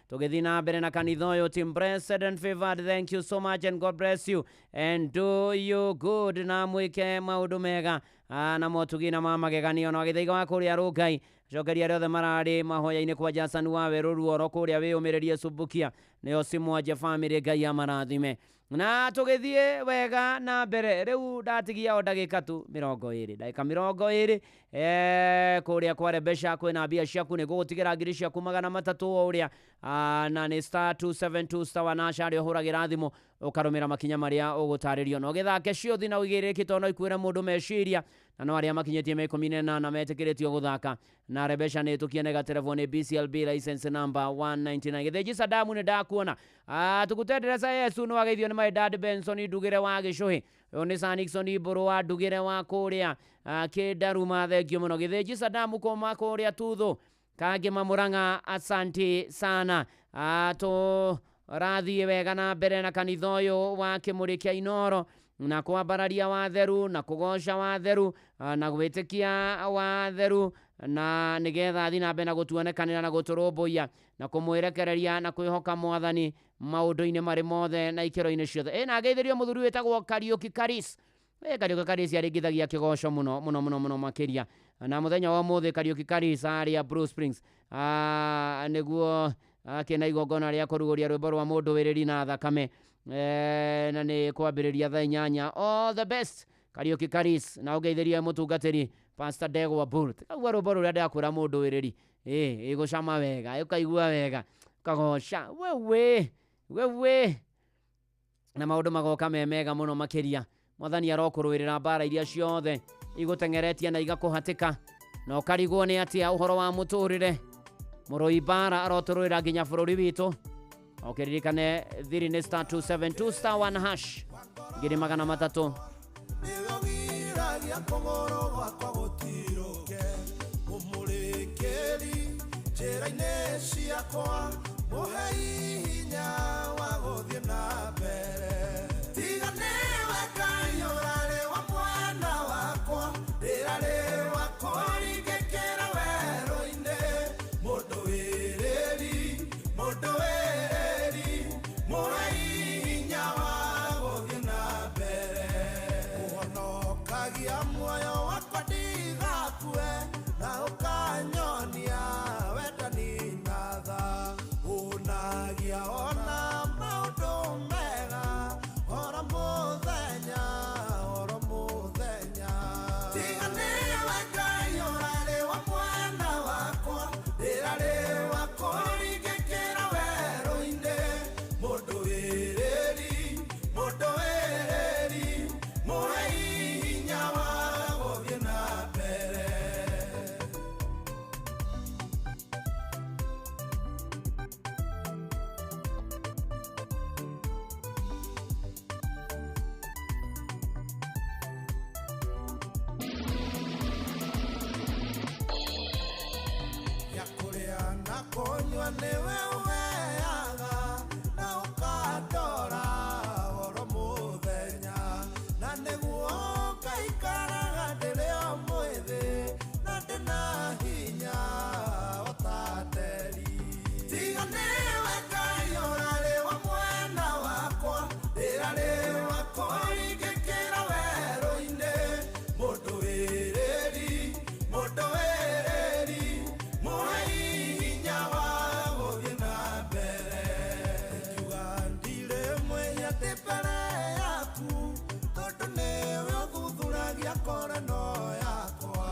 Tũgĩthiĩ na mbere na kanitha ũyũ. Team blessed and favored, thank you so much and God bless you and do you good, na mwĩke maũndũ mega na motugi na ma mageganio. Na wagĩthaiga wa kũrĩa rũngai cokeria arĩa othe mararĩ mahoya-inĩ kwa Jason wa werũ ruoro kũrĩa wĩyũmĩrĩrie Subukia nĩyo Simwanje family, Ngai amarathime. Na tũgĩthiĩ wega na mbere, rĩu ndatigia o ndagĩka tu 20, ndagĩka 20. Kũrĩa kwa Rebesha kwĩna mbia ciaku, nĩ gũgũtigĩra ngiri ciaku 300 o ũrĩa na nĩ *272 *1 hash harĩa ũhũragĩra thimũ ũkarũmĩra makinya marĩa ũgũtarĩrio na ũgĩthake ciũthi na ũigĩrĩrĩki tondũ no ikuĩre mũndũ meciria, na no arĩa makinyĩtie mĩaka 18 metĩkĩrĩtio gũthaka. Na Rebesha nĩ ĩtũkie na ĩgaterevwo nĩ BCLB license number 199. Gĩthĩnji Sadamu nĩ ndakuona. Tukutendereza Yesu nĩ wageithio nĩ my dad Benson Ndugĩre wa Gĩcũhĩ. Ũyũ nĩ Sir Nixon Mbũrũ wa Ndugĩre wa kũrĩa Kĩndaruma, thengio mũno. Gĩthĩnji Sadamu kuma kũrĩa Tuthũ Kangĩma Mũrang'a, asanti sana. Tũrathiĩ wega na mbere na kanitha ũyũ wa Kĩmũrĩ kĩa Inoro na kwambararia watheru na kũgoca watheru na gwĩtĩkia watheru, na nĩgetha athiĩ na mbere na gũtuonekanĩra na gũtũrũmbũiya na kũmwĩrekereria na kwĩhoka mwathani maũndũ-inĩ marĩ mothe na ikĩro-inĩ ciothe. Na ngeithĩrio mũthuri wĩtagwo Kariũki Karis. Kariũki Karis arĩngithagia kĩgoco mũno mũno mũno mũno makĩria, na mũthenya wa ũmũthĩ Kariũki Karis arĩa Blue Springs nĩguo akĩna igongona rĩa kũrugũria rwĩmbo rwa mũndũ wĩrĩri na thakame, na nĩ kwambĩrĩria thaa 8. All the best Kariũki Karis, na ũngeithĩrie mũtungatĩri Pastor Ndegwa Bull. Kaigua rwĩmbo rũrĩa ndakwĩra mũndũ wĩrĩri ĩgũcama wega, ũkaigua wega, ũkagoca wewe wewe, na maũndũ magoka me mega mũno makĩria. Mwathani arokũrũĩrĩra mbara iria ciothe igũteng'eretie na igakũhatĩka na ũkarigwo nĩ atĩa ũhoro wa mũtũrĩre. Mũrũi mbara arotũrũĩra nginya bũrũri witũ. Ũkĩririkane thiri nĩ *272 *1 hash ngiri 300. Nĩwe ũgiragia kũgũrũ gwakwa gũtirũke, ũmũrĩkĩri njĩra-inĩ ciakwa, mũhei hinya wa gũthiĩ na mbere. Tiga nĩwe Ngai ũrarĩ wa mwana wakwa, ndĩrarĩ wa kũringĩkĩra werũ-inĩ. Mũndũ wĩrĩri, mũndũ wĩrĩri, mũhei hinya wa gũthiĩ na mbere. Ũhonokagia muoyo wakwa ndigakue, na ũkanyonia wendani na tha. Ũnagia ona maũndũ mega, oro mũthenya, oro mũthenya. Tiga nĩwe Ngai ũrarĩ wa mwana wakwa, ndĩrarĩ wa kũringĩkĩra werũ-inĩ. Mũndũ wĩrĩri, mũndũ wĩrĩri, mũhei hinya wa gũthiĩ na mbere. Ya kũrĩa na kũnyua nĩwe ũheaga, na ũkandora oro mũthenya, na nĩguo ngaikaraga ndĩrĩ o mwĩthĩ na ndĩna hinya o ta nderi. Tiga nĩwe Ngai ũrarĩ wa mwena wakwa, ndĩrarĩ wa kũringĩkĩra werũ-inĩ. Mũndũ wĩrĩri, mũndũ wĩrĩri, mũhei hinya wa gũthiĩ na mbere. Ingiuga ndirĩ mwĩhia ndĩ mbere yaku, tondũ nĩwe ũthuthuragia ngoro yakwa,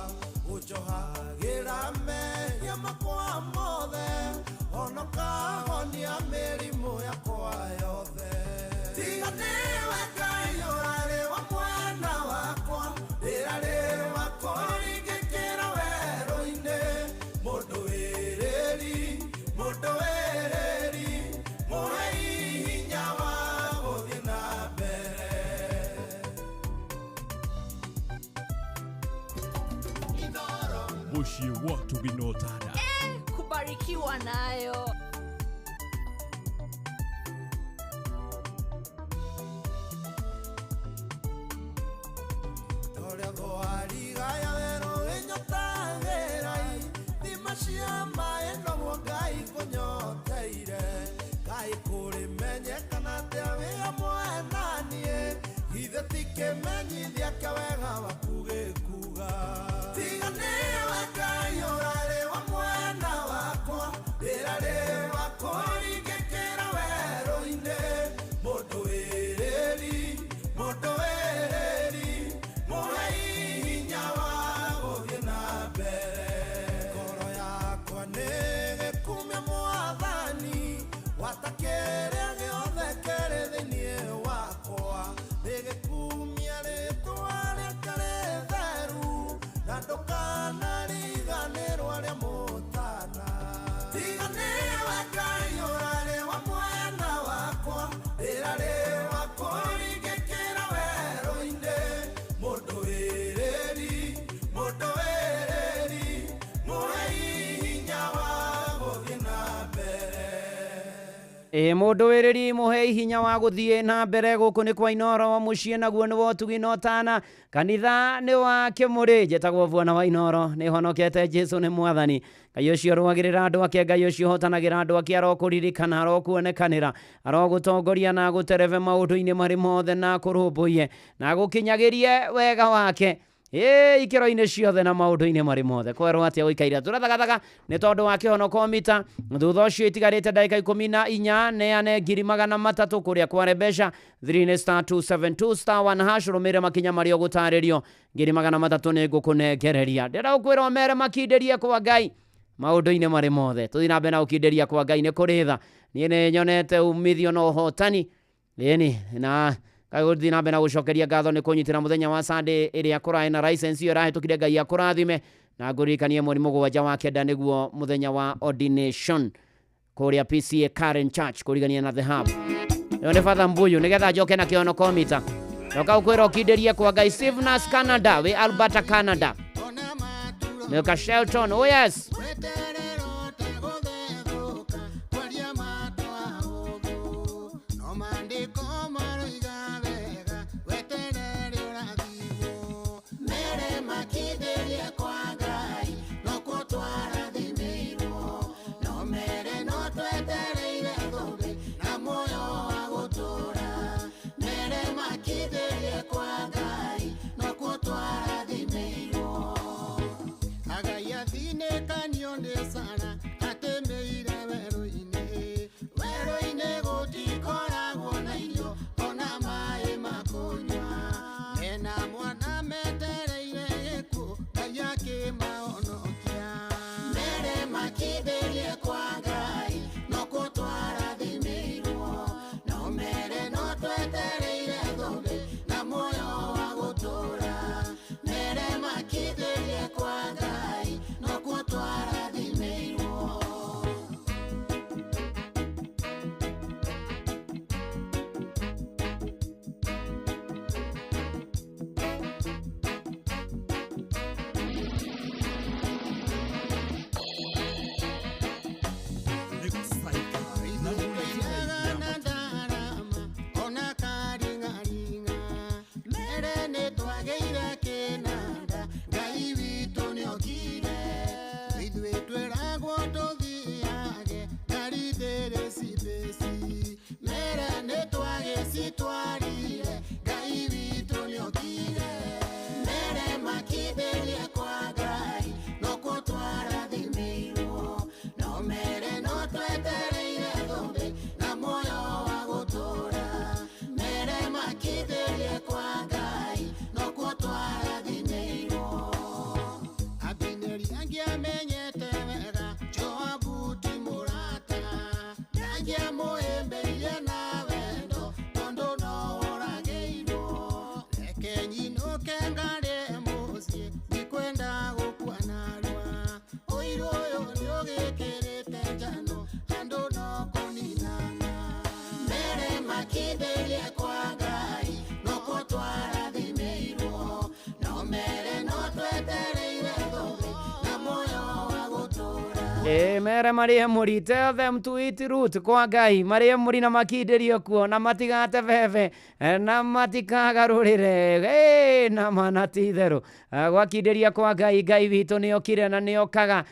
ũnjohagĩra mehia makwa mothe, ona ũkahonia mĩrimũ yakwa yothe. Tiga nĩwe Ngai ũrarĩ wa mwena wakwa, ndĩrarĩ wa kũringĩkĩra werũ-inĩ. Mũndũ wĩrĩri, mũndũ wĩrĩri, mũhei hinya wa gũthiĩ na mbere. Mũciĩ wa Tũginotara. Kubarikiwa nayo. Torĩa thwariga ya werũ ĩnyotagĩra, ithima cia maĩ noguo Ngai kũnyoteire. Kaĩ kũrĩmenyekana atĩa wĩ hamwe na niĩ, githĩ ti kĩmenyithia kĩa wega waku gĩkuga. Tiga nĩwe Ngai ũrarĩ wa mwena wakwa, ndĩrarĩ wa kũringĩkĩra werũ-inĩ. Mũndũ wĩrĩri, mũndũ wĩrĩri, mũhei hinya wa gũthiĩ na mbere. Ngoro yakwa nĩ gĩkumia Mwathani, gwata kĩrĩa gĩothe kĩrĩ thĩinĩ wakwa. Nĩ gĩkumia rĩtwa rĩake rĩtheru, na ndũkanariganĩrwo arĩa mũtana. Tiga nĩwe Ngai ũrarĩ wa mwena wakwa, ndĩrarĩ wa kũringĩkĩra werũ-inĩ. Mũndũ wĩrĩri, mũndũ wĩrĩri, mũhei hinya wa gũthiĩ na mbere. Ĩ mũndũ wĩrĩri mũhei hinya wa gũthiĩ na mbere. Gũkũ nĩ kwa Inoro, mũciĩ naguo nĩ wotugi na ũtana, kanitha nĩ wa Kĩmũrĩ. Njĩtagwo Bwana wa Inoro, nĩ honokete, Jesu nĩ mwathani. Ngai ũcio ũrũagĩrĩra andũ ake, Ngai ũcio ũhotanagĩra andũ ake, arokũririkana, arokuonekanĩra, arogũtongoria na agũterebe maũndũ-inĩ marĩ mothe, na akũrũmbũiye na agũkinyagĩrie wega wake ĩ ikĩro-inĩ ciothe na maũndũ-inĩ marĩ mothe. Kwerwo atĩa gũikaire tũrathagathaga nĩ tondũ wa kĩhonoko mita. Thutha ũcio itigarĩte ndagĩka 14, neane 300,000 kũrĩa kware mbeca 3 star 272 star 1 hash. Rũmĩrĩra makinya marĩa ũgũtarĩrio, 300,000 nĩ ngũkũnengereria. Ndĩrenda gũkwĩra ũmere makindĩrie kwa Ngai maũndũ-inĩ marĩ mothe. Tũthiĩ na mbere na gũkindĩria kwa Ngai nĩ kũrĩ tha. Niĩ nĩ nyonete umithio na ũhotani ĩni, na gũthiĩ na mbere na gũcokeria ngatho nĩ kũnyitĩra mũthenya wa Sunday ĩrĩa kũraĩ na license ĩyo ĩrahĩtũkire. Ngai akũrathime, na ngũririkanie mweri 7 wa 9 nĩguo mũthenya wa ordination kũrĩa PCA Karen Church kũrigania na The Hub. Ĩyo nĩ Father Mbuyu, nĩgetha njoke na kĩhonoko mita ndoka gũkwĩra ũkindĩrie kwa Ngai. Steve Nas Canada, wĩ Alberta Canada, Milka Shelton, oh yes. Ĩ mere marĩe mũri, tell them to eat root kwa Ngai, marĩe mũri na makindĩrio kuo na matigate bebe na matikagarũrĩre. Ĩ na mana ti itherũ. Gwakindĩria kwa Ngai, Ngai witũ nĩokire na nĩokaga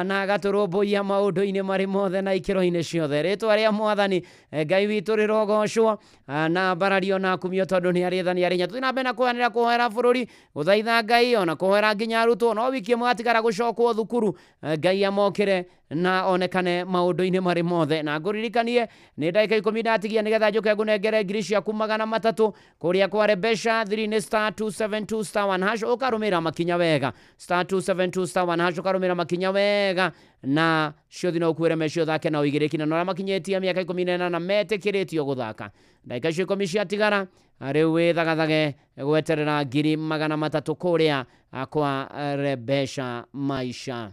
na agatũrũmbũiya maũndũ-inĩ marĩ mothe na ikĩro-inĩ ciothe. Rĩtwa rĩa Mwathani Ngai witũ rĩrogocwo na ambarario na akumio tondũ nĩ arĩ tha nĩ arĩ hinya. Tũthiĩ na mbere na kũhoyanĩra kũhoera bũrũri, gũthaitha Ngai ona kũhoera nginya arutwo. No wiki ĩmwe yatigara gũcokwo thukuru, Ngai amokĩre na onekane maũndũ-inĩ marĩ mothe. Na ngũririkanie nĩ ndagĩka 10 ndatigia nĩgetha njũke ngũnengere ngiri ciaku 300 kũrĩa kware mbeca thiri nĩ star 272 star 1 hash, ũkarũmĩrĩra makinya wega, star 272 star 1 hash, ũkarũmĩrĩra makinya wega na ciothi no ũkuĩre mecio ũthake na ũigĩrĩki na ũrĩa makinyĩtie mĩaka 18 metĩkĩrĩtio gũthaka. Ndagĩka icio 10 ciatigara rĩu wĩthagathage gweterera ngiri 300 kũrĩa kwa Rebesha Maisha.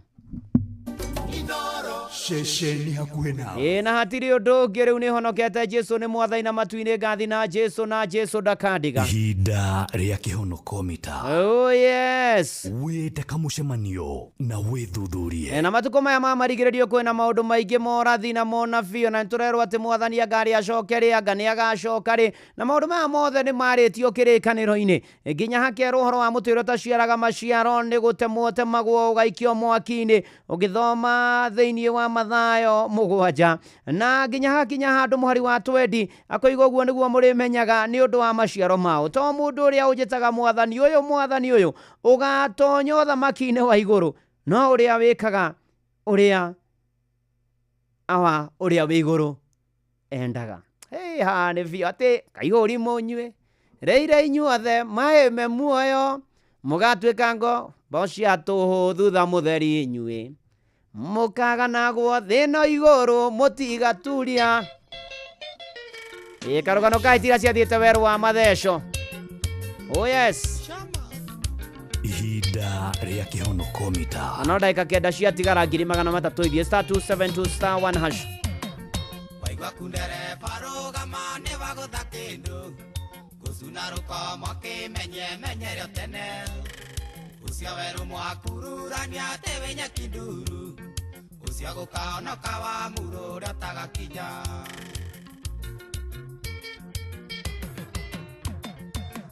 Ceceni hakuhĩ nawe. Ĩ na hatirĩ ũndũ ũngĩ rĩu nĩhonokete Jesu nĩ mwathani na matu-inĩ ngathi na Jesu na Jesu ndakandiga. Ihinda rĩa kĩhonoko mita. Oh yes. Wĩte kamũcemanio na wĩthuthurie. Na matukũ maya ma marigĩrĩrio kwĩna maũndũ maingĩ morathi na monabii, ona nĩtũrerwo atĩ mwathani anga arĩ acoke rĩ, anga nĩ agacoka rĩ, na maũndũ maya mothe nĩ marĩtio kĩrĩkanĩro-inĩ, nginya hakerwo ũhoro wa mũtĩ ũrĩa ũtaciaraga maciaro nĩ gũtemwo ũtemagwo ũgaikio mwaki-inĩ, ũgĩthoma thĩinĩ wa Mathayo 7, na nginya hakinya handũ mũhari wa 20 akoiga ũguo nĩguo mũrĩmenyaga nĩ ũndũ wa maciaro mao. To mũndũ ũrĩa ũnjĩtaga mwathani ũyũ, mwathani ũyũ, ũgatonya ũthamaki-inĩ wa igũrũ, no ũrĩa wĩkaga ũrĩa awa ũrĩa wĩ igũrũ endaga. Hey, haha nĩ biũ atĩ kaihũri mũnyue rĩire inyuothe maĩ me muoyo, mũgatuĩka ngombo cia tũhũ thutha mũtheri inyuĩ, mũkaganagwo thĩ no igũrũ mũtigaturia. Ĩ karũgano ka itira ciathiĩte werũ wa matheco. Oh yes. Ihinda rĩa kĩhonoko mita. No ndagĩka 9 ciatigara ngiri 300 ithiĩ star 272 star 1 hash. Waigua kundereba rũgama nĩ wagũtha kĩndũ, gũcuna rũkomo kĩmenye menyerio tene, ũcio werũ mwakururania atĩ wĩ nyeki nduru, ũcio gũkahonoka wa muru ũrĩa ũtagakinya.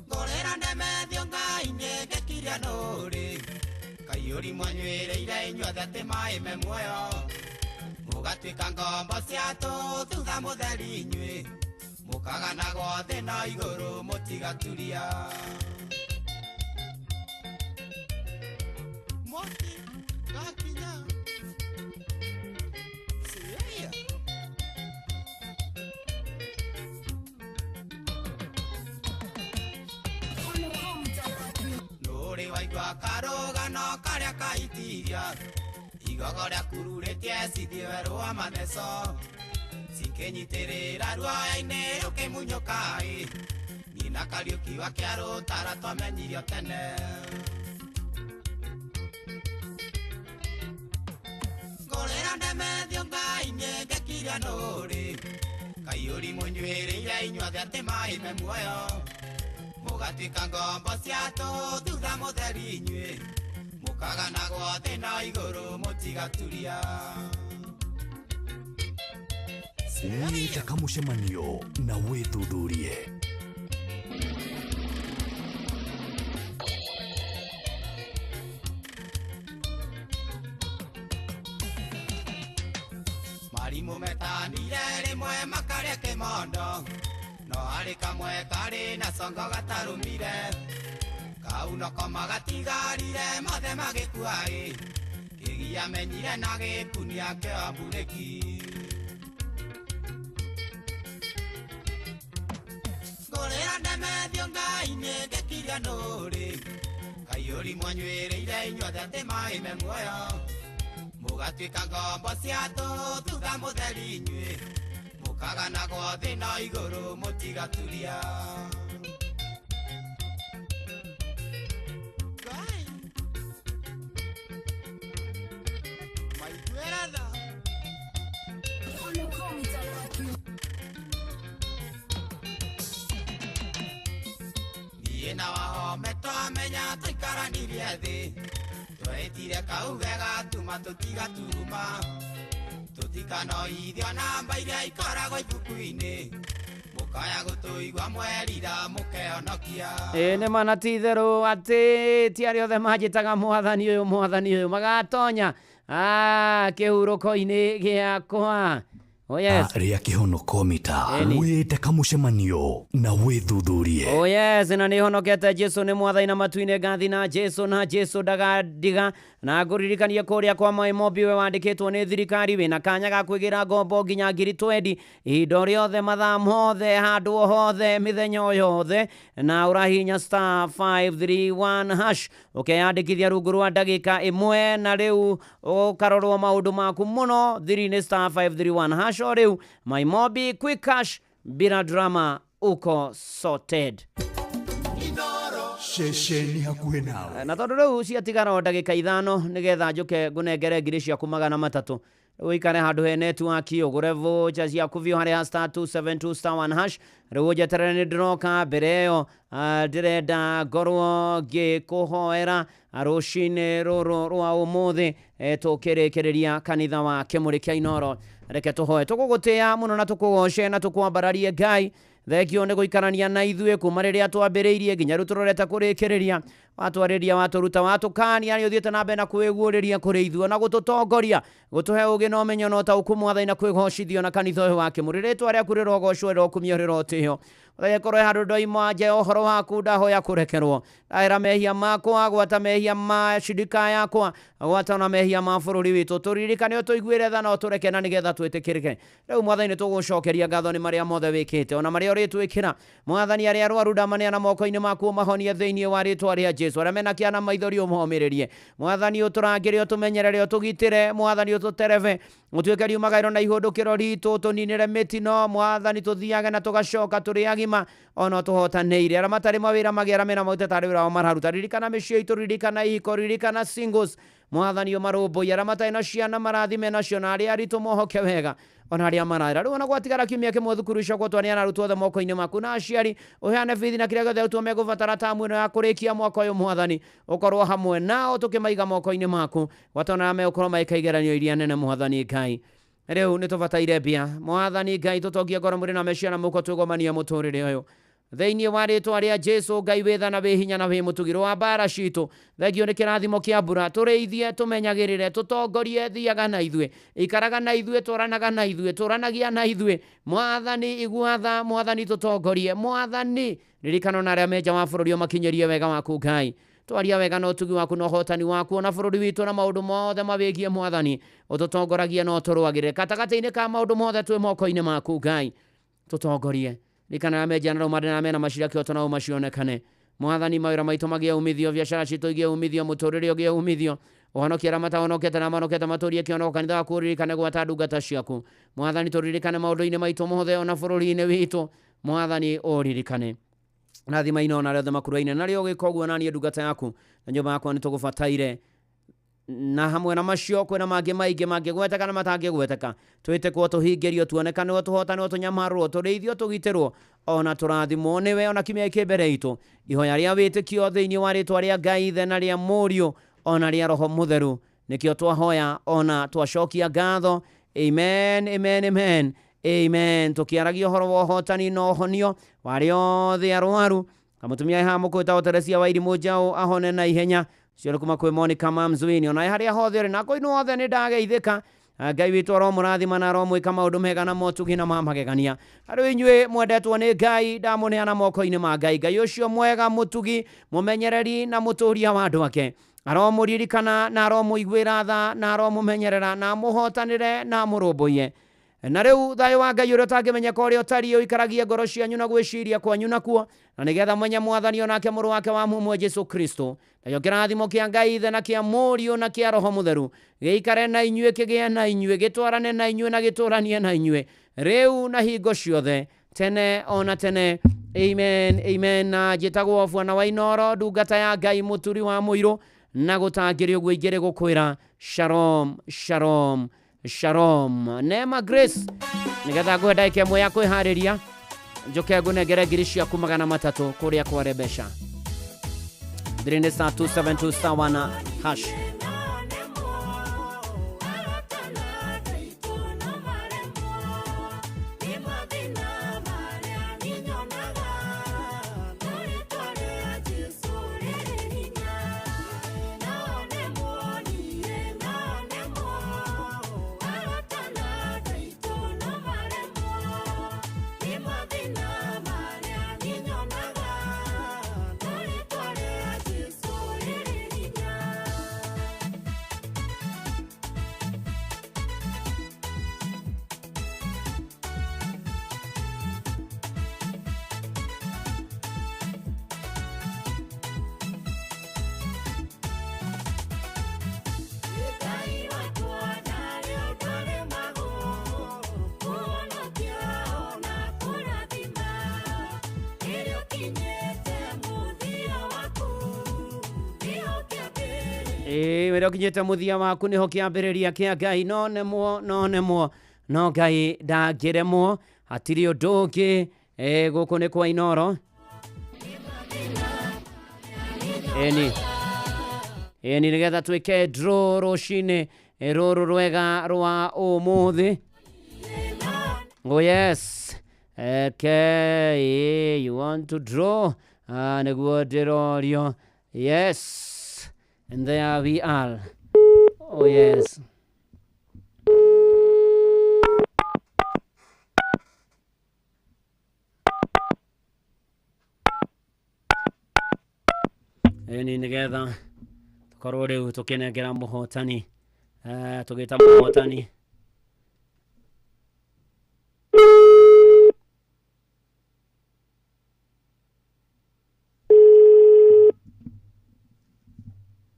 Ngũrĩra ndemethio Ngai-inĩ ngĩkiria nũrĩ, kaiyũri mwanyuĩrĩire inyuothe atĩ maĩ me muoyo, mũgatuĩka ngombo cia tũhũ thutha mũtheri inyuĩ, mũkaganagwo thĩ na igũrũ mũtigaturia. Mwaki gakinya. Siaya. Nũrĩ waigua karũgano karĩa kaitiria, igogo rĩa kururĩtie cithiĩ werũ wa matheco, cikĩnyitĩrĩra ruoya-inĩ rũkĩmunyũka-ĩ, nyina Kariũki wa Kĩarũtara twamenyirio tene. Ngũrĩra ndemethio Ngai-inĩ ngĩkiria nũrĩ, kaiyũri mũnyuĩrĩire inyuothe atĩ maĩ me muoyo, mũgatuĩka ngombo cia tũhũ thutha mũtheri inyuĩ, mũkaganagwo thĩ na igũrũ mũtigaturia. Wĩte kamũcemanio na wĩthuthurie. Marimũ metanire rĩmwe makarĩa kĩmondo, no harĩ kamwe karĩ na congo gatarũmire, kau noko magatigarire mothe magĩkua-ĩ, kĩgia menyire na gĩkunia kĩa mburĩki. Ngũrĩra ndemethio Ngai-inĩ ngĩkiria nũrĩ, kaiyũri mwanyuĩrĩire inyuothe atĩ maĩ me muoyo, mũgatuĩka ngombo cia tũhũ thutha mũtheri inyuĩ, mũkaganagwo thĩ na igũrũ mũtigaturia. Ngai. Maiguĩra tha. Niĩ na Wahome twamenya tũikaranirie thĩ, Twetire kauge gatuma tũtigaturuma tũtikanoithio namba iria ikoragwo ibuku-inĩ mũkaya gũtũigua mwerira mũkehonokia. Ĩ nĩ ma na ti itherũ atĩ ti arĩa othe manjĩtaga mwathani ũyũ mwathani ũyũ magatonya kĩhurũko-inĩ gĩakwa. Oh yes. Rĩa kĩhonoko mita Ĩni. wĩte kamũcemanio na wĩthuthurie. Oh yes, na nĩ honokete Jesu nĩ mwathani na matu-inĩ ngathi na Jesu na Jesu ndagandiga na ngũririkanie kũrĩa kwa Maĩ Mobi we wandĩkĩtwo nĩ thirikari wĩna kanya ga kwĩgĩra ngombo nginya ngiri twendi ihinda o rĩothe mathaa mothe handũ o hothe mĩthenya o yothe na ũrahihinya star 531 hash ũkeyandĩkithia rungu rwa ndagĩka ĩmwe na rĩu ũkarorwo maũndũ maku mũno thiri-inĩ star 531 hash o rĩu Maĩ Mobi quick cash bila drama uko sorted. Ceceni hakuhĩ nawe. Na tondũ rĩu ciatigara o ndagĩka 5 nĩgetha njũke ngũnengere ngiri ciaku 300 rĩu ũikare handũ he netiwaki ũgũre voucher ciaku biũ harĩa star 272 star 1 hash rĩu ũnjeterere nĩ ndĩroka mbere ĩyo ndĩrenda ngorwo ngĩkũhoera rũcinĩ rũrũ rwa ũmũthĩ tũkĩrĩkĩrĩria kanitha wa Kĩmũrĩ kĩa Inooro. Reke tũhoe. Tũgũgũtĩĩa mũno na tũkũgoce na tũkwambararie Ngai. Thengio nĩ gũikarania na ithuĩ kuma rĩrĩa twambĩrĩirie nginya rĩu tũrorete kũrĩkĩrĩria. Watwarĩria, watũruta, watũkania, nĩ ũthiĩte na mbere na kwĩguũrĩria kũrĩ ithuĩ na gũtũtongoria, gũtũhe ũgĩ na ũmenyo na ũtaũku mwathani na kwĩgocithio na kanitha ũyũ wa Kĩmũrĩ. Rĩtwa rĩaku rĩrogocwo, rĩrokumio, rĩrotĩo. Ũgagĩkorwo he handũ ndoima nja ya ũhoro waku, ndahoya kũrekerwo. Ndahera mehia makwa, gwata mehia ma shirika yakwa, gwata ona mehia ma bũrũri witũ. Tũririkane, ũtũiguĩre tha na ũtũreke na nĩgetha twĩtĩkĩrĩke. Rĩu mwathani nĩ tũgũcokeria ngatho nĩ marĩa mothe wĩkĩte ona marĩa ũrĩtwĩkĩra. Mwathani arĩa arwaru ndamaneana moko-inĩ maku ũmahonie thĩinĩ wa rĩtwa rĩa Jesu. Arĩa mena kĩana maithori ũmomĩrĩrie. Mwathani ũtũrangĩre, ũtũmenyerere, ũtũgitĩre. Mwathani ũtũterebe, ũtuĩke riumagaĩro na ihũndũkĩro ritũ, ũtũninĩre mĩtino. Mwathani tũthiage na tũgacoka tũrĩ agima ona tũhotanĩire. Arĩa matarĩ mawĩra magĩe, arĩa mena maũte tarĩ wĩra wao mararuta. Ririkana mĩciĩ itũ, ririkana ihiko, ririkana singles. Mwathani ũmarũmbũiye. Arĩa matarĩ na ciana marathime nacio, na arĩa aritũ mohoke wega ona arĩa maraĩra. Rĩu ona gwatigara kiumia kĩmwe thukuru icokwo twaneana arutwo othe moko-inĩ maku na aciari ũheane bithi na kĩrĩa gĩothe arutwo megũbatara tamu ĩno ya kũrĩkia mwaka ũyũ. Mwathani ũkorwo hamwe nao tũkĩmaiga moko-inĩ maku gwata ona arĩa megũkorwo magĩka igeranio iria nene. Mwathani Ngai rĩu nĩ tũbataire mbia. Mwathani Ngai tũtongie ngoro mũrĩ na meciria na mũko twĩgomania mũtũrĩre ũyũ thĩinĩ wa rĩtwa rĩa Jesu. Ngai wĩ tha na wĩ hinya na wĩ mũtugirwo wa mbara citũ, thengio nĩ kĩrathimo kĩa mbura. Tũrĩithie, tũmenyagĩrĩre, tũtongorie, thiaga na ithuĩ, ikaraga na ithuĩ, twaranaga na ithuĩ, tũranagia na ithuĩ. Mwathani igua tha, Mwathani tũtongorie, Mwathani ririkana ona arĩa menja wa bũrũri ũmakinyĩrie wega waku Ngai. Twaria wega na ũtugi waku na ũhotani waku ona bũrũri witũ na maũndũ mothe mawĩgiĩ. Mwathani ũtũtongoragie na ũtũrũagĩrĩre gatagatĩ-inĩ ka maũndũ mothe twĩ moko-inĩ maku Ngai. Tũtongorie, ririkana arĩa menja na rĩu marĩ na mena macira kĩoto na ũmacionekane. Mwathani mawĩra maitũ magĩe umithio, biacara citũ igĩe umithio, mũtũrĩre ũgĩe umithio, ũhonokie arĩa matahonokete na mahonokete matũrie kĩhonoko. Kanitha waku ũririkane gwata ndungata ciaku. Mwathani tũririkane maũndũ-inĩ maitũ mothe ona bũrũri-inĩ witũ. Mwathani ũririkane rathima ino ona arĩa othe makuruaine narĩo ũgĩka ũguo na niĩ ndungata yaku na nyũmba yakwa nĩ tũgũbataire. Na hamwe na macio kwĩna mangĩ maingĩ mangĩgweteka na matangĩgweteka. Twĩtĩkwo, tũhingĩrio, tuonekanĩrwo, tũhotanĩrwo, tũnyamarũrwo, tũrĩithio, tũgitĩrwo ona tũrathimwo nĩwe ona kiumia gĩkĩ mbere itũ. Ihoya rĩa wĩtĩkio thĩinĩ wa rĩtwa rĩa Ngai Ithe na rĩa Mũriũ ona rĩa Roho Mũtheru nĩkĩo twahoya ona twacokia ngatho. Amen, amen, amen, amen. Tũkĩaragia ũhoro wa ũhotani na ũhonio wa arĩa othe arwaru. Kamũtumia haha mũkwĩtagwo Teresia wa Irimũ Njaũ ahone na ihenya. Cio nĩ kuma kwĩ Monica Mamzuini. Ona harĩa hothe ũrĩ na kũinũ othe nĩ ndageithĩka. Ngai witũ aromũrathima na aromwĩka maũndũ mega na motugi na ma magegania. Rĩu inyuĩ mwendetwo nĩ Ngai ndamũneana moko-inĩ ma Ngai. Ngai ũcio mwega, mũtugi, mũmenyereri na mũtũria wa andũ ake aromũririkana na aromũiguĩra tha na aromũmenyerera na amũhotanĩre na amũrũmbũiye. Na rĩu thayũ wa Ngai ũrĩa ũtangĩmenyeka ũrĩa ũtariĩ ũikaragie ngoro cianyu na gwĩciria kwanyu nakuo, na nĩgetha mwenye Mwathani onake mũrũ wake wa mũmwe Jesu Kristo. Nakĩo kĩrathimo kĩa Ngai Ithe na kĩa Mũriũ na kĩa Roho Mũtheru gĩikare na inyuĩ, kĩgĩe na inyuĩ, gĩtwarane na inyuĩ na gĩtũranie na inyuĩ rĩu na hingo ciothe tene ona tene. Amen, amen. Na njĩtagwo Bwana wa Inooro, ndungata ya Ngai, mũturi wa mũirũ na gũtangĩrĩ ũguo ingĩrĩ gũkwĩra shalom, shalom, shalom. Neema Grace, nĩgetha ngũhe ndagĩka ĩmwe ya kwĩharĩria njoke ngũnengere ngiri ciaku 300 kũrĩa kware mbeca. Thiri nĩ star 272 star 1 hash. Ĩĩ wĩra ũkinyĩte mũthia waku nĩho kĩambĩrĩria kĩa Ngai no nemwo no nemwo no Ngai ndangĩremwo hatirĩ ũndũ ũngĩ. Gũkũ nĩ kwa Inoro. Ĩni ĩni nĩgetha twĩke draw rũcinĩ rũrũ rwega rwa ũmũthĩ. Oh yes. Okay, you want to draw? Nĩguo ndĩrorio. Yes. And there we are. Oh yes. Ĩni nĩgetha tũkorwo rĩu tũkĩnengera mũhotani, tũgĩta mũhotani.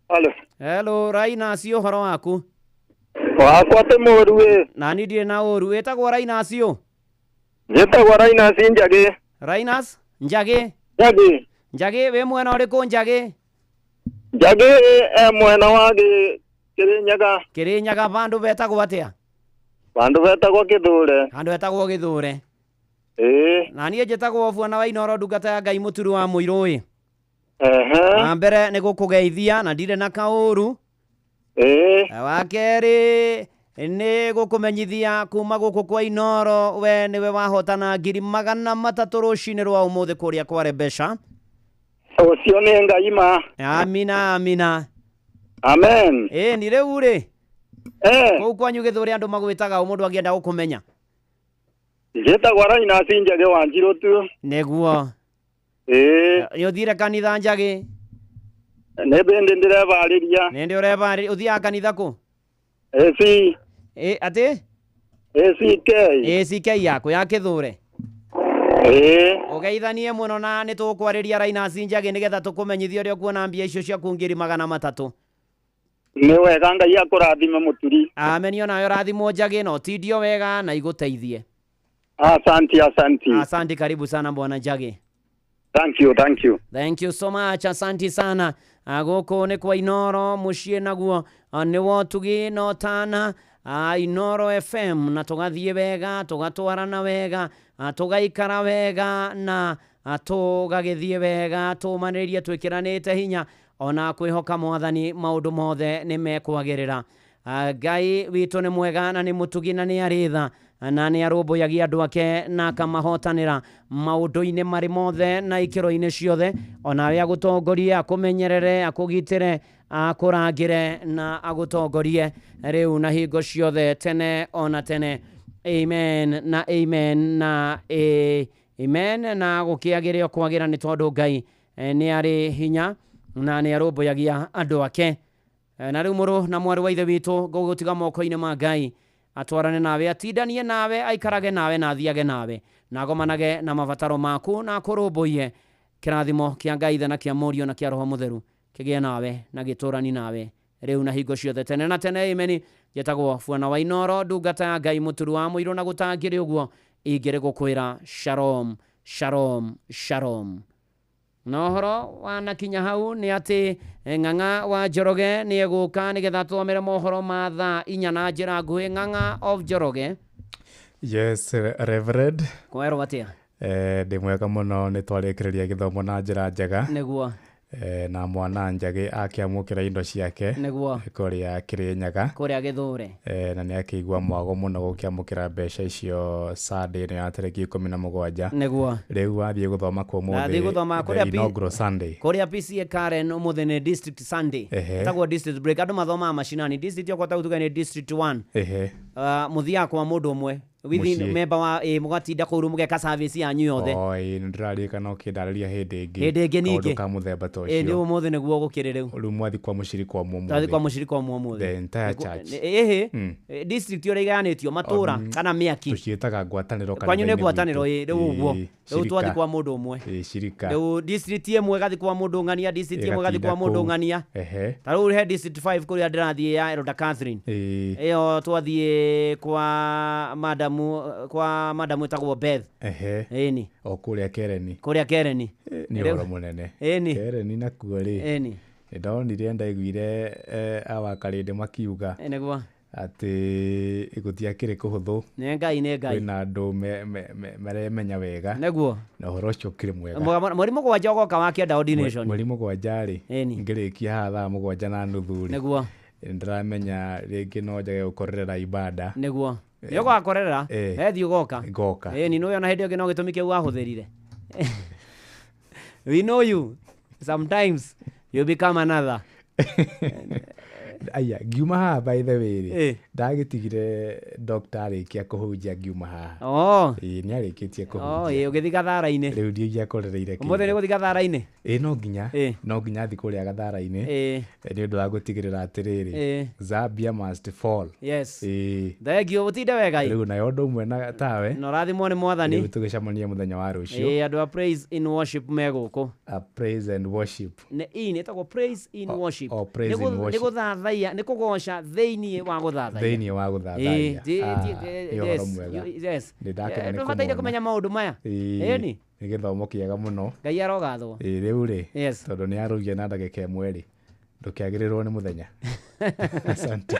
Halo. Hello, Rainacio, ũhoro waku? Wakwa ti mũru ĩ. Na niĩ ndirĩ na ũru. Wĩtagwo Rainacio? Njĩtagwo Rainas Njagĩ. Rainas Njagĩ? Njagĩ. Njagĩ wĩ mwena ũrĩkũ Njagĩ? Njagĩ e mwena wa Kĩrĩnyaga. Kĩrĩnyaga vandũ vetagwo atĩa? Vandũ vetagwo Kĩthũre. Handũ hetagwo Gĩthũre. Ĩĩ. Na niĩ njĩtagwo Bwana wa Inoro, ndungata ya Ngai mũturu wa mũirũ ĩ. Ehe. Wa mbere nĩ gũkũgeithia na ndirĩ na kaũru. Ĩĩ. Wa kerĩ nĩ gũkũmenyithia kuma gũkũ kwa Inoro we nĩwe wahotana 300,000 rũcinĩ rwa ũmũthĩ kũrĩa kware mbeca. Ũcio nĩ Ngai ma. Amina amina. Amen. Ĩĩ ni rĩu rĩ, Eh. kũu kwanyu Gĩthũre andũ magwĩtaga ũ mũndũ angĩenda gũkũmenya? Njĩtagwo Rainas Njagĩ wa Njirũ tu. Nĩguo. Ĩĩ. Nĩ ũthire kanitha Njagĩ? Nĩ bĩndĩ ndĩrebarĩria. Nĩ ndĩ ũrebarĩria. Ũthiaga kanitha kũ? AC. Ĩ atĩ? ACK. ACK yaku ya Kĩthũre. Ĩĩ. Ũgeithanie mũno na nĩ tũgũkwarĩria Rainas Njagĩ nĩgetha tũkũmenyithie ũrĩa ũkuona mbia icio ciaku 300,000. Nĩ wega Ngai akũrathime mũturi. Amen. Onawe ũrathimwo Njagĩ na ũtindio wega na igũteithie. Asanti, asanti. Asante, karibu sana bwana Njagĩ. Thank you, thank you. Thank you so much, asanti sana. Gũkũ nĩ kwa Inoro mũciĩ naguo nĩ wotugi na ũtana, Inoro FM, na tũgathiĩ wega, tũgatwarana wega, tũgaikara wega na tũgagĩthiĩ wega, tũmanĩrĩrie twĩkĩranĩte hinya ona kwĩhoka mwathani maũndũ mothe nĩ mekwagĩrĩra. Ngai witũ nĩ mwega na nĩ mũtugi na nĩ arĩ tha na nĩ arũmbũyagia andũ ake na akamahotanĩra maũndũ-inĩ marĩ mothe na ikĩro-inĩ ciothe. Onawe agũtongorie, akũmenyerere, akũgitĩre, akũrangĩre na agũtongorie rĩu na hingo ciothe tene ona tene. Amen na amen na amen. Na gũkĩagĩre o kwagĩra nĩ tondũ Ngai nĩ arĩ hinya na nĩ arũmbũyagia andũ ake. Na rĩu mũrũ na mwarĩ wa ithe witũ ngũgũtiga moko-inĩ ma Ngai atwarane nawe, atindanie nawe, aikarage nawe na athiage nawe na agomanage na mabataro maku na akũrũmbũiye. Kĩrathimo kĩa Ngai Ithe na kĩa Mũriũ na kĩa Roho Mũtheru kĩgĩe nawe na gĩtũrani nawe rĩu na hingo ciothe tene na tene. Amen. Njĩtagwo Bwana wa Inoro, ndungata ya Ngai mũturu wa mũirũ, na gũtangĩrĩ ũguo ingĩrĩ gũkwĩra shalom shalom shalom. Na ũhoro wanakinya hau nĩ atĩ Ng'ang'a wa Njoroge nĩ egũka nĩgetha tũthomere mohoro ma thaa 4 na njĩra nguhĩ. Ng'ang'a of Njoroge. Yes, Reverend. Kwerwo atĩa? Ndĩ mwega mũno, nĩ twarĩkĩrĩria gĩthomo na njĩra njega. Nĩguo. Na mwana Njagĩ akĩamũkĩra indo ciake. Nĩguo. Kũrĩa Kĩrĩnyaga. Kũrĩa Gĩthũre. Na nĩ akĩigua mwago mũno gũkĩamũkĩra mbeca icio Sunday ĩno ya tarĩki 17. Nĩguo. Rĩu wathiĩ gũthoma kwa ũmũthĩ. Nathiĩ gũthoma kũrĩa Inaugural Sunday. Kũrĩa PCA Karen ũmũthĩ nĩ District Sunday. Ĩtagwo District Break. Andũ mathomaga macinani. District yakwa ta tuge nĩ District 1. Mũthiaga kwa mũndũ ũmwe. Within member wa mũgatinda kũu mũgeka service yanyu yothe. Oi, nĩndĩraririkana ũkĩndarĩria hĩndĩ ĩngĩ. Hĩndĩ ĩngĩ ningĩ. Kaũndũ ka mũthemba ta ũcio. Nĩ ũmũthĩ nĩguo gũkĩrĩ rĩu. Rĩu mwathi kwa mũcirika ũmwe ũmũthĩ. Twathi kwa mũcirika ũmwe ũmũthĩ. The entire church. Ĩhĩ. District ũrĩa igayanĩtio matũra kana mĩaki. Tũciĩtaga ngwatanĩro kanitha-inĩ. Kwanyu nĩ ngwatanĩro ĩ rĩu ũguo. Rĩu twathi kwa mũndũ ũmwe. Cirika. Rĩu district ĩmwe ĩgathiĩ kwa mũndũ ng'ania, district ĩmwe ĩgathiĩ kwa mũndũ ng'ania. Ta rĩu he district 5 kũrĩa ndĩrathiĩ ya Elder Catherine. Ĩyo twathiĩ kwa madamu ĩtagwo Beth. Ĩni. O kũrĩa Kereni. Kũrĩa Kereni. Nĩ ũhoro mũnene. Ĩni. Kereni nakuo rĩ. Ĩni. Nĩ ndonire ndaiguire awa Karĩndĩ makiuga Nĩguo. atĩ gũtiakĩrĩ kũhũthũ. Nĩ Ngai, nĩ Ngai. Kwĩna andũ maremenya wega. Nĩguo. Na ũhoro ũcio ũkĩrĩ mwega. Mweri 7 ũgoka wa kĩenda ordination. Mweri 7 rĩ, Ĩni. ngĩrĩkia haha thaa 7:30 rĩ, Nĩguo. ndĩramenya rĩngĩ no njage gũkorerera ibada. Nĩguo. Nĩ ũgakorerera, ethiĩ ũgoka. Ngoka. Ĩni, nĩũĩ ona hĩndĩ ĩngĩ no gĩtũmi kĩu wahũthĩrire. We know you. Sometimes you become another. Aya, ngiuma haha by the way rĩ, Eh. ndagĩtigire doctor arĩkia kũhunjia ngiuma haha. Oh. Ĩĩ, nĩ arĩkĩtie Oh, kũhunjia. ĩĩ, ũgĩthiĩ gathara-inĩ. Rĩu ndiingĩakorereire Ũmũthĩ nĩ kĩndũ. ũgũthiĩ gathara-inĩ? Ĩĩ, no nginya. Ĩĩ. No nginya thiĩ kũrĩa gathara-inĩ. Ĩĩ. Nĩ ũndũ wa gũtigĩrĩra atĩrĩrĩ, Ĩĩ. Zambia must fall. Yes. Ĩĩ. Thengiũ, ũtinde wega ĩ. Rĩu nayo ũndũ ũmwe na tawe. Na ũrathimwo nĩ Mwathani. Rĩu tũgĩcemania mũthenya wa rũciũ. Ĩĩ, andũ a praise in worship me gũkũ. A praise and worship. Nĩ ĩ, nĩ ĩtagwo praise in worship. O, praise Nĩ in worship. nĩ gũthathaiya, nĩ kũgoca thĩinĩ wa gũthathaiya. Thĩinĩ wa gũthathaiya. Ĩĩ, Nĩ ũhoro yes, mwega. yes. Nĩ ndakena nĩ Ndũbataire kũmuona. kũmenya maũndũ maya. Ĩĩ, Ĩni. nĩ gĩthomo kĩega mũno. Ngai arogathwo. Ĩĩ, rĩu rĩ, Yes. tondũ nĩ arũgia na ndagĩka 1 rĩ, ndũkĩagĩrĩrwo nĩ mũthenya. Asante.